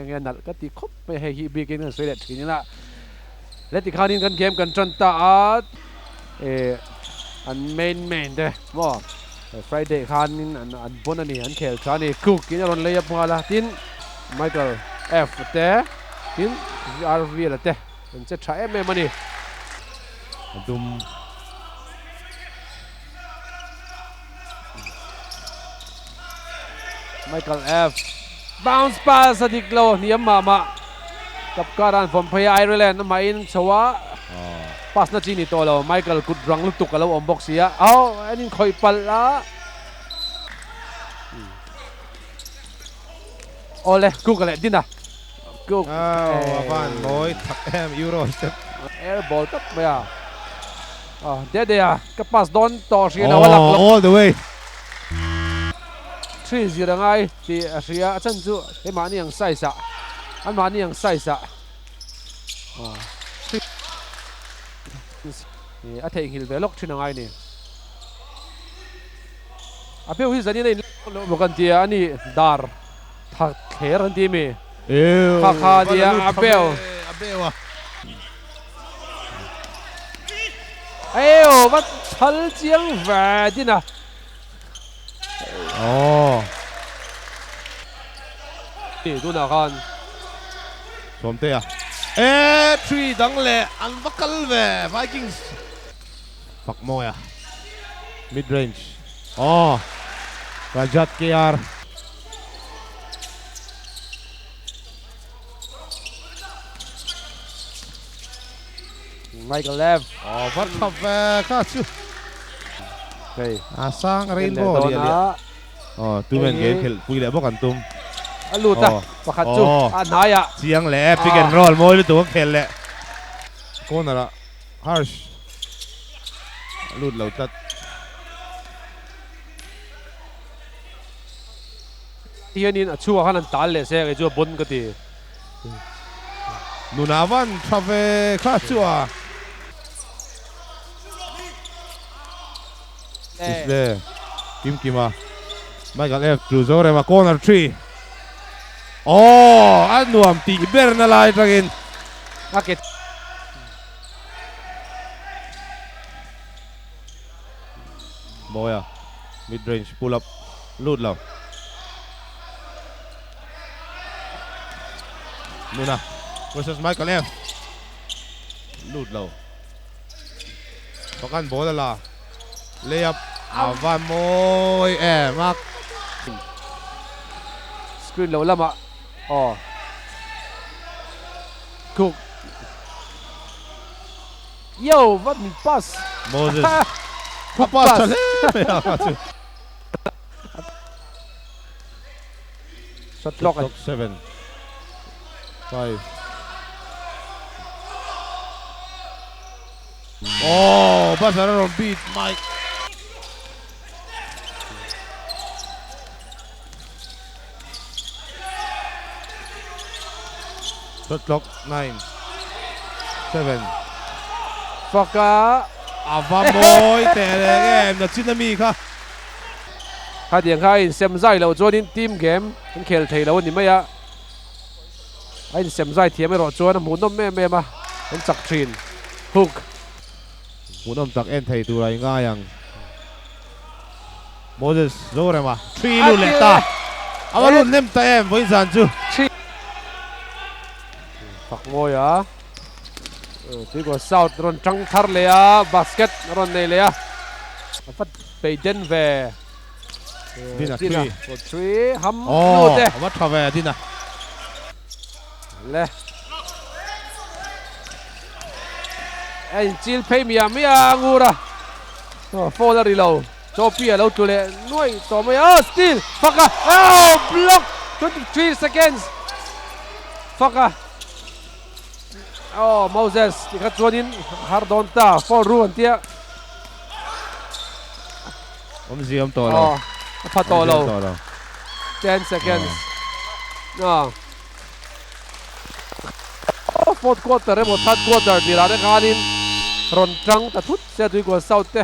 nge nalh ka ti khawp mai a, hei hi bikin kan sawi leh thin ila le tikhanin kan game kan tan ta a eh an main main te maw Friday khanin an an bon a ni an khel tha a ni Cook in a rawn lei up nghal a tin Michael F te tin RV la te an che tha em em a ni. A dum. Michael F bounce pass a dik lo hniam mah mah kap kar an vawm phei a Ireland amah in chho a pass na chi ni tawh lo Michael kut rang lutuk a lo awm bawk si a aw an in khawih palh a awle Cook leh Dina Cook aw a van mawi thak em Euro step air ball tawp mai a. Ah, de de a, ka pass dawn tawh hria lo a lak lo. All the way. Three zir a ngai tih a hria, a chan chu he mahni ang size ah, an mahni ang size ah. Ah, three a theihnghilh ve lawk thin a ngai ni. A peu hi zanin a in lo maw kan tia, ani dar tha thler an ti mi. Kha kha nia a peu. A peu a. Eo va chhal chiang ve din a. Aww. Ti tunah khan. Sawmtea. E three dang leh an va kal ve Vikings. Fak mawi a. Mid range. Aww. Rajat KR. Michael Lev. Aw va tha ve kha chu. Hei. A sang rainbow a liah liah. Aw tu men game khelh pui leh bawk an tum. A lut a pakhat chu a hnai ah. Chiang leh pick and roll mawi lutuk a khel leh. Corner ah Harsh a lut lo tlat. Hianin a chhungah khan an tal leh se kei chu a bon ka ti. Nuna van tha ve kha chu a. Display kim kim a Michael F tlu zo rem a corner three. Aww a nuam tih ber na lai atangin. A ke. Mawia mid range pull up lut lo. Nuna versus Michael F. Lut lo. Pakan ball a la. Lay up a va mawi em a. Screen lo lamah aw Cook. Yo va min pass. Moses a pass tha hle mai a kha chu. Shot clock Clock 7 5 Oh, buzzer a rawn beat Mike. Shot clock 9 7 Fuck a. A va mawi teh reng em na chin ami kha. Khatiang kha a insem zai loh chuanin team game an khel thei lo a ni mai a, a insem zai thiam erawh chuan a hmuhnawm em em a, an chak thin. Hook. Hmuhnawm tak en thei tur a i ngai ang. Moses Zorema three lut leh ta. A va lut hnem ta em vawi zan chu. Fak mawi a. Tuikua South rawn tang thar leh a, basket rawn nei leh a. A va bei den ve. Dina three. Three ham lut e. A va tha ve Dina. Le. A inchil phei miah miah a ngur a. Foul a ri lo. Chopi a lo tlu leh nuaih tawh mai a. Oh, steal! Fak a! Oh, block! 23 seconds! Fak a! Oh, Moses tikha chuanin har dawn ta. Foul ru an tia. Awmzia awm tawh lo. Oh, a pha tawh lo. 10 seconds. Oh. Fourth quarter emaw third quarter tirah te khanin rawn tang ta thut se Tuikual South te.